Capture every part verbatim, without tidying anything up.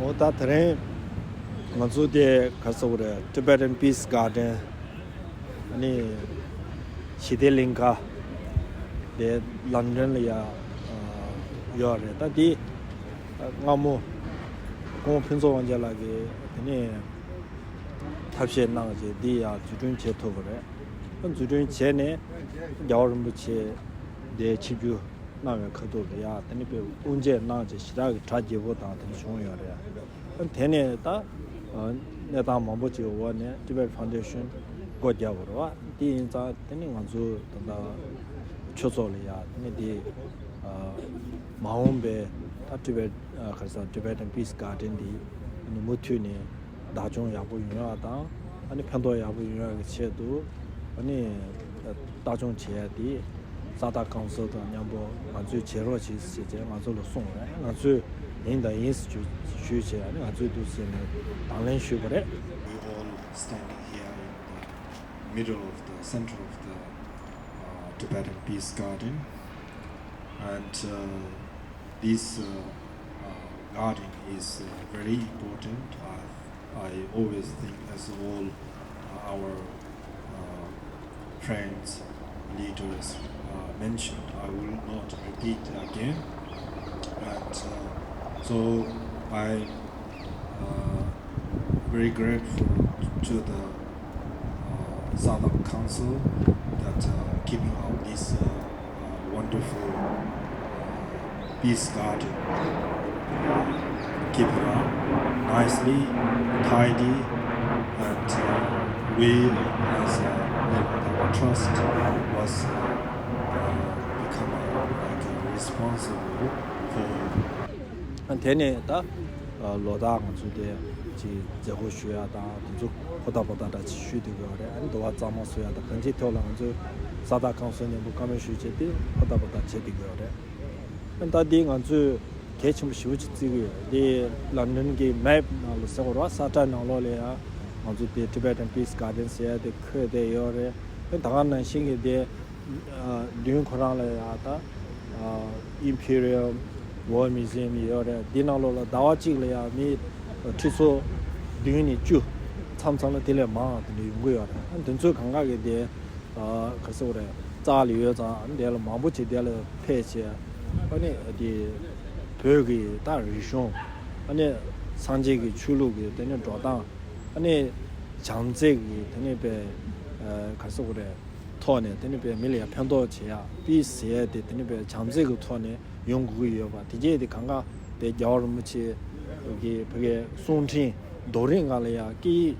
འོ་ད་དེ་རིང་ང་ཚོ་དེ་ག་རེ་ཟེར་དགོས་རེད། Tibetan Peace Garden ཨ་ནི་ཞི་བདེ་གླིང་ག་དེ་ལོན་ཌོན་ལ་ཡ་ཡོད་རེད། ད་དེ་སྔ་མོ་སྐུ་ངོ་ཕུན་ཚོགས་དབང་རྒྱལ་ལགས་ཀྱིས་དེ་ནས་ཐབས་ཤེས་གནང་བྱས་འདི་ཡང་འཛུགས་སྐྲུན་བྱེད་ཐུབ་པ་རེད། འཛུགས་སྐྲུན་བྱས་ནས་རྒྱལ་བ་རིན་པོ་ཆེ་དེ་ཆིབས་བསྒྱུར་གནང་བའི་ཁ་ཐུག་ལ་ཡ་དེ་ནི་དཔེ་དབུ་འབྱེད་གནང་བྱས་ཞེ་དྲག་གི་གྲ་རྒྱས་པོ་དང་དེ་ནི་བྱུང་ཡོད་རེད། དེ་ནས་ད་གནས་སྟངས་མང་པོ་ཅིག་འོག་ནས་Tibet Foundation སྒོ་བརྒྱབ་པ་རེད་བ། དེ་ཡིན་ཙང་དེ་ནི་ང་ཚོ་ད་ལྟ་ཆོས་ཚོགས་ལ་ཡ་དེ་ནི་དེ་མ་འོངས་པའི་ད་Tibet ག་རེ་ཟེར་Tibetan Peace Garden འདི་ནི་མུ་མཐུད་ནས་བདག་སྐྱོང་ཡག་པོ་ཡོང་ཡག་དང་ཨ་ནི་ཕན་ཐོགས་ཡག་པོ་ཡོང་ཡག་གི་ཆེད་དུ་ཨ་ནི་ལྟ་སྐྱོང་བྱེད་ཡག་དེ་ས་བདག་ཁང་སོ་དང་མཉམ་པོ་ང་ཚོས་བྱེད་རོགས་བྱེད་ཟེར་བྱས་ང་ཚོ་ལ་གསུངས་རེད། ང་ཚོས་ཡིན་དང་ཡིན་ཟེར་ཞུས་བྱས་ཨ་ནི་ང་ཚོས་འདུག་ཟེར་ནས་དང་ལེན་ཞུས་པ་རེད། We all standing here in the middle of the center of the uh, Tibetan Peace Garden, and uh, this uh, uh, garden is uh, very important. I, I always think as all uh, our uh, friends, leaders uh, mentioned, I will not repeat again. And uh, so I uh, very grateful to the uh, Southern Council that uh, keeping up this uh, uh, wonderful uh, peace garden. Keep it up nicely, tidy, and uh, we as a member of the trust was uh, uh, become uh, like uh, responsible for དེ་ནས་ད་ལོ་ལྟར་ང་ཚོ་དེ་ཅིག་མཛད་སྒོ་ཞུ་ཡག་དང་དེ་ཚོ་ཧོ་ཏ་པོ་ཏ་འདྲ་ཅིག་ཞུ་བསྡད་ཀྱི་ཡོད་རེད། ཨ་ནི་འདུ་བ་གཙང་མ་བཟོ་ཡག་དང་གང་ཅིའི་ཐོག་ལ་ང་ཚོས་ས་བདག་ཁང་སོ་མཉམ་པོ་བཀའ་མོལ་ཞུས་བྱས་ཏེ་ཧོ་ཏ་པོ་ཏ་བྱས་བསྡད་ཀྱི་ཡོད་རེད། ཨ་ནི་ད་འདི་ང་ཚོས་གལ་ཆེན་པོ་ཞེ་པོ་ཅིག་བརྩི་གི་ཡོད། འདི་ལོན་ཌོན་གྱི་མེབ་ནང་ལ་ཟེར་དགོས་རེད་བ། ས་ཁྲ་ནང་ལོགས་ལ་ཡང་ང་ཚོ་དེ་Tibetan Peace Garden ཟེར་ཡག་དེ་འཁོད་བསྡད་ཡོད་རེད། ཨ་ནི་ད་ག་ནང་བཞིན་གྱི་དེ། མདུན་ཁོ་རང་ལ་ཡང་ད་Imperial War Museum ཡོད་རེད། འདི་ནང་ལོགས་ལ་ཟླ་བ་གཅིག་ལ་ཡང་མི་ཁྲི་ཚོ་བདུན་ནས་བཅུ་མཚམས་མཚམས་ལ་དེ་ལས་མང་དེ་འདྲ་ཡོང་གི་ཡོད་རེད། ཨ་འདི་ཚོ་གང་ག་གི་དེ་ག་རེ་ཟེར་དགོས་རེད། རྩ་ལ་ཡོད་ཙང་ཨ་འདི་ལ་མང་པོ་ཅིག་དེ་ལ་ཕེབས་བྱས་ཨ་ནི་དེ་བོད་ཀྱི་ད་རིག་གཞུང་ཨ་ནི་སངས་རྒྱས་ཀྱི་ཆོས་ལུགས་ཀྱི་དེ་ནི་འགྲོ་སྟངས་ཨ་ནི་བྱམས་བརྩེ་གི་དེ་ནི་དཔེ་ག་རེ་ཟེར་དགོས་རེད། ཐོག་ནས་དེ་ནི་དཔེ་མི་ལ་ཡང་ཕན་ཐོགས་བྱེད་ཡག་པི་ཟེར་ཡག་དེ་དེ་ནི་དཔེ་བྱམས་བརྩེ་གི་ཐོག་ནས་ཡོང་དགོས་ཀྱི་ཡོད་པ་དེ་གས་དེ་གང་ག་དེ་རྒྱལ་བ་རིན་པོ་ཆེ་གི་བོད་ཀྱི་གསུང་འཕྲིན་རྡོ་རིང་ལྔ་ལ་ཡང་སྐད་ཡིག་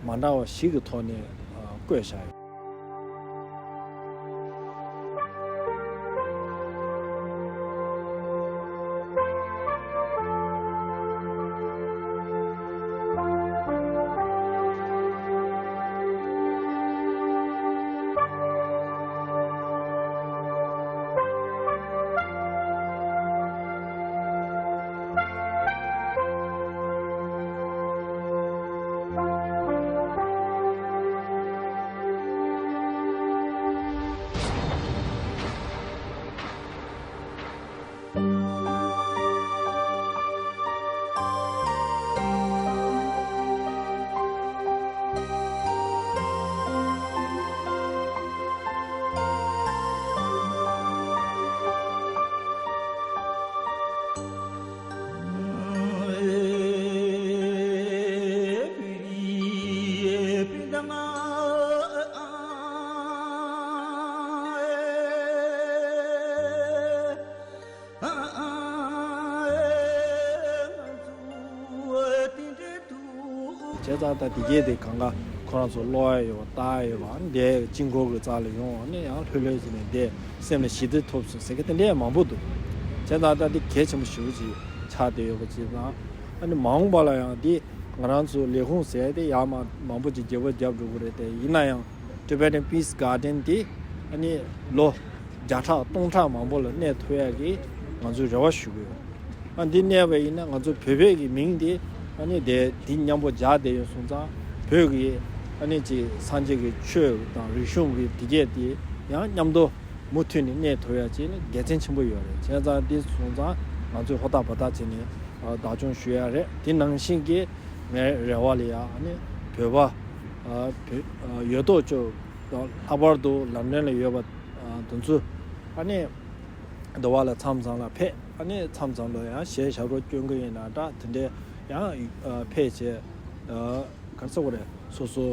མ་འདྲ་བ་ཞིག་གི་ཐོག་ནས་བཀོད་བཞག་ཡོད། བྱས་ཙང་ད་དེ་གས་དེ་གང་ག་ཁོ་རང་ཚོ་ཀློག་ཡ་ཡོད་པ་ལྟ་ཡ་ཡོད་པ་འདས་དཀྱིལ་འཁོར་གྱི་རྩ་ལ་ཡོང་བ་ནི་ཡང་ལྷོད་ལྷོད་ཟེར་ནས་བསྡད་སེམས་ལ་ཞི་བདེ་ཐོབ་སོང་ཟེར་མཁན་དེ་འདྲས་མང་པོ་འདུག་བྱས་ཙང་ད་འདི་གལ་ཆེན་པོ་ཞེ་པོ་ཅིག་ཆགས་བསྡད་ཡོད་པ་ཅིག་དང་ཨ་ནི་མ་འོངས་པ་ལ་ཡང་འདི་ང་རང་ཚོ་ལས་ཁུངས་ཟེར་དེ་ཡར་མར་མང་པོ་ཅིག་བརྗེ་པོ་བརྒྱབ་འགྲོ་གི་རེད། དེ་ཡིན་ན་ཡང་Tibetan Peace Garden དེ་ཨ་ནི་ལོ་བརྒྱ་ཕྲག་སྟོང་ཕྲག་མང་པོ་ལ་གནས་ཐུབ་ཡག་གི་ང་ཚོས་རེ་བ་ཞུ་གི་ཡོད། ཨ་འདི་གནས་པ་ཡིན་ན་ང་ཚོ་བོད་བོད་ཀྱི་མིང་དེ་ཨ་ནི་དེ་དེ་མཉམ་པོ་སྦྱར་བསྡད་ཡོད་སོང་ཙང་བོད་ཀྱི་ཨ་ནི་ཅིག་སངས་རྒྱས་ཀྱི་ཆོས་དང་རིག་གཞུང་གི་དེ་གས་དེ་ཡང་མཉམ་དུ་མུ་མཐུད་ནས་གནས་ཐུབ་ཡག་ཅིག་ནི་དགེ་མཚན་ཆེན་པོ་ཡོད་རེད། བྱས་ཙང་དེ་སོང་ཙང་ང་ཚོས་ཧོ་ཏ་བ་ཏ་བྱས་ནས་ བདག་སྐྱོང་ཞུ་ཡ་རེད། དེ་ནང་བཞིན་གྱི་ངའི་རེ་བ་ལ་ཡ་ཨ་ནི་བོད་པ་བོད་ཡོད་དོ་ཅོག་ལྷག་པར་དུ་ལམ་འགྲན་ལ་ཡོད་པ་དེ་ཚོ་ཨ་ནི་འདི་བ་ལ་མཚམས་མཚམས་ལ་ཕེབས། ཨ་ནི་མཚམས་མཚམས་ལ་ཡང་གཞས་ཞབས་བྲོ་སྐྱོན་གི་ཡིན་ན་འདྲ། དེ་འདྲའི་ཡང་ཕེབས་བྱས། ག་རེ་ཟེར་དགོས་རེད། སོ་སོ་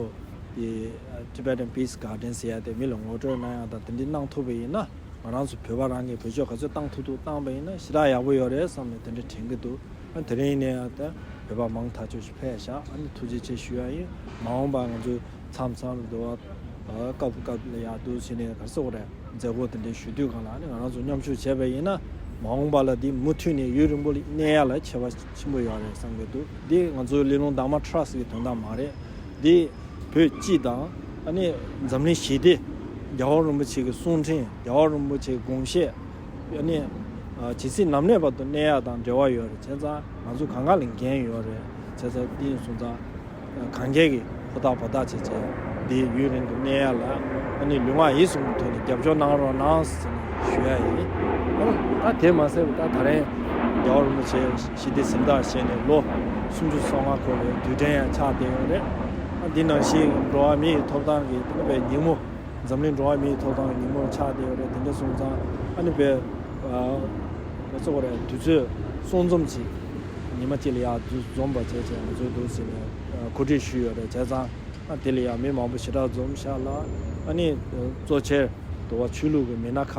དེ་Tibetan Peace Garden ཟེར་ཡ་དེ་མི་ལ་ངོ་སྤྲོད་གནང་ཡ་དང་དེ་འདྲ་གནང་ཐུབ་པ་ཡིན་ན། ང་རང་ཚོ་བོད་པ་རང་གིས་བེད་སྤྱོད་ག་ཚོད་བཏང་ཐུབ་ཐུབ་བཏང་པ་ཡིན་ན་ཞེ་དྲག་ཡག་པོ་ཡོད་རེད་བསམ་ནས་དེ་འདྲ་དྲན་གྱི་འདུག་ཨ་དེ་རིང་ནས་ཡང་ད་བོད་པ་མང་ཐག་ཆོད་ཞིག་ཕེབས་ཤག་ཨ་ནི་ཐུགས་རྗེ་ཆེ་ཞུ་ཡ་ཡིན། མ་འོངས་པ་ང་ཚོས་མཚམས་མཚམས་རེ་འདུག་བ། སྐབས་སྐབས་ལ་ཡག་འདུག་བྱས་ནས་ག་རེ་ཟེར་དགོས་རེད། མཛད་སྒོ་དེ་འདྲའི་ཞུ་དུས་སྒང་ལ་ཨ་ནི་ང་རང་ཚོ་མཉམ་ཞུགས་བྱས་པ་ཡིན་ན་མ་འོངས་པ་ལ་འདི་མུ་མཐུད་ནས་ཡུན་རིང་པོ་གནས་ཡ་ལ་ཁྱད་པར་ཆེན་པོ་ཡོད་རེད་བསམ་གྱི་འདུག་འདི་ང་ཚོའི་སླེ་ལུང་དྷརྨ་ཊྲ་སི་གི་དོན་དག་མ་རེད། འདི་བོད་སྤྱི་དང་ཨ་ནི་འཛམ་གླིང་ཞི་བདེ། རྒྱལ་བ་རིན་པོ་ཆེ་གི་གསུང་འཕྲིན། རྒྱལ་བ་རིན་པོ་ཆེའི་དགོངས་བཞེད་ཨ་ནི་ཇི་སྲིད་ནམ་གནས་བར་དུ་གནས་ཡ་དང་འབྲེལ་བ་ཡོད་རེད། བྱས་ཙང་ང་ཚོ་གང་ག་ལ་འགན་ཡོད་རེད། བྱས་ཙང་འདི་ཡིན་སོང་ཙང་གང་གས་ཀྱི་ཧུར་ཐག་འབད་ཐག་བྱས་བྱས་འདི་ཡུན་རིང་དུ་གནས་ཡ་ལ་ཨ་ནི་ལུས་ངག་ཡིད་གསུམ་གྱི་ཐོག་ནས་རྒྱབ་སྐྱོར་གནང་རོགས་གནང་ཟེར་ནས་ཞུ་ཡ་ཡིན། ཨ་ད་དེ་མ་ཟད་ད་ད་རེས་རྒྱལ་བ་རིན་པོ་ཆེ་ཞི་བདེ་གཟེངས་རྟགས་བཞེས་ནས་ལོ་སུམ་ཅུ་སོ་ལྔ་འཁོར་བའི་དུས་དྲན་ཡང་ཆགས་བསྡད་ཡོད་རེད། ཨ་འདི་ནང་བཞིན་འགྲོ་བ་མི་ཡི་ཐོབ་ཐང་གི་དེ་ནི་བའི་ཉིན་མོ། འཛམ་གླིང་འགྲོ་བ་མིའི་ཐོབ་ཐང་ཉིན་མོ་ཆགས་བསྡད་ཡོད་རེད། དེ་འདྲ་སོང་ཙང་ཨ་ནི་བའི་ཨ་ག་ཚོད་རེད། དུས་ཚོད་གསུང་རྩོམ་ཅིག་ཉི་མ་གཅིག་ལ་ཡག་འཛོམས་པ་བྱས་བྱས་ང་ཚོའི་འདུག་ཟེར་ནས་གོ་སྒྲིག་ཞུས་ཡོད་རེད། བྱས་ཙང་ཨ་དེ་ལ་ཡག་མི་མང་པོ་ཞེ་དྲག་འཛོམས་ཤག་ལ། ཨ་ནི་གཙོ་ཆེར་དུ་བ་ཆོས་ལུགས་ཀྱི་མི་སྣ་ཁག་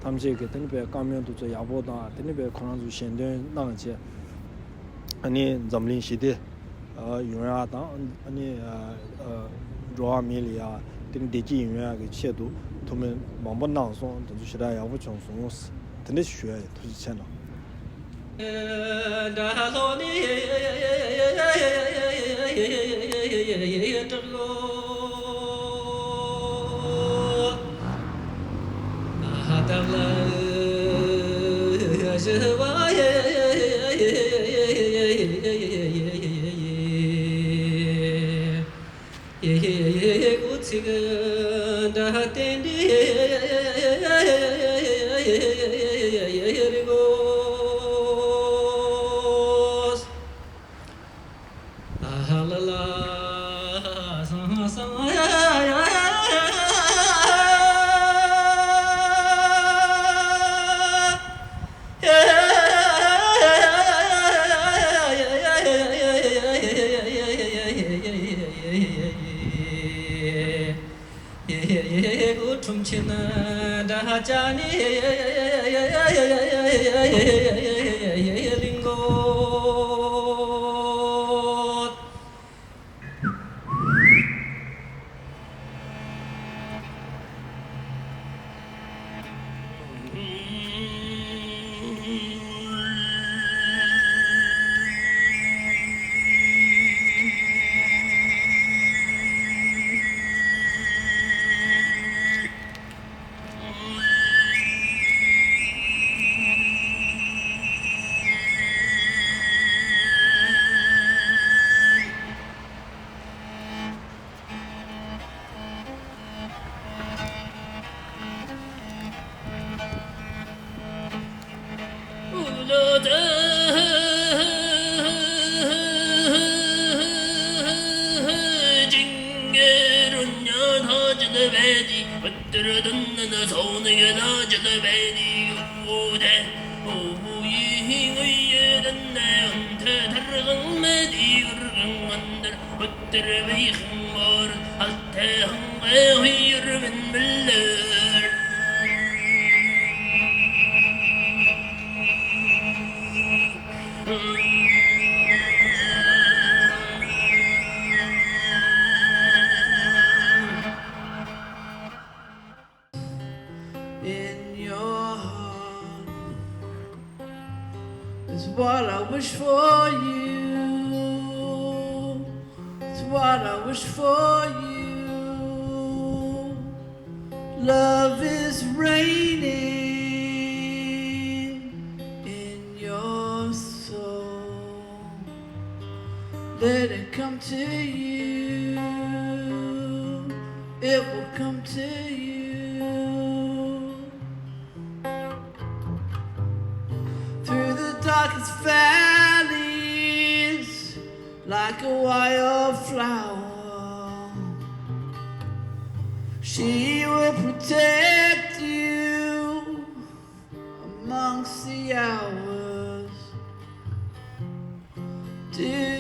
ཐམས་ཅད་ཀྱིས་དེ་ནི་བའི་བཀའ་མོལ་དུ་ཚོ་ཡག་པོ་དང་དེ་ནི་བའི་ཁོ་རང་ཚོའི་ཞལ་འདོན་གནང་བྱས། ཨ་ནི་འཛམ་གླིང་ཞི་བདེ་ཡོང་ཡག་དང་ཨ་ནི་འགྲོ་བ་མི་ལ་ཡག་དེ་ནི་བདེ་སྐྱིད་ཡོང་ཡག་གི་ཆེད་དུ་ཐུགས་སྨོན་མང་པོ་གནང་སོང་། དེ་ཚོ་ཞེ་དྲག་ཡག་པོ་བྱུང་སོང་། དེ་འདྲ་ཞིག་ཞུ་ཡ་ཡིན། ཐུགས་རྗེ་ཆེ་གནང་། In your heart is what I wish for you. It's what I wish for you. Love is raining in your soul. Let it come to you. It will come to you. Through the darkest valley. Like a wildflower, she will protect you amongst the hours. Do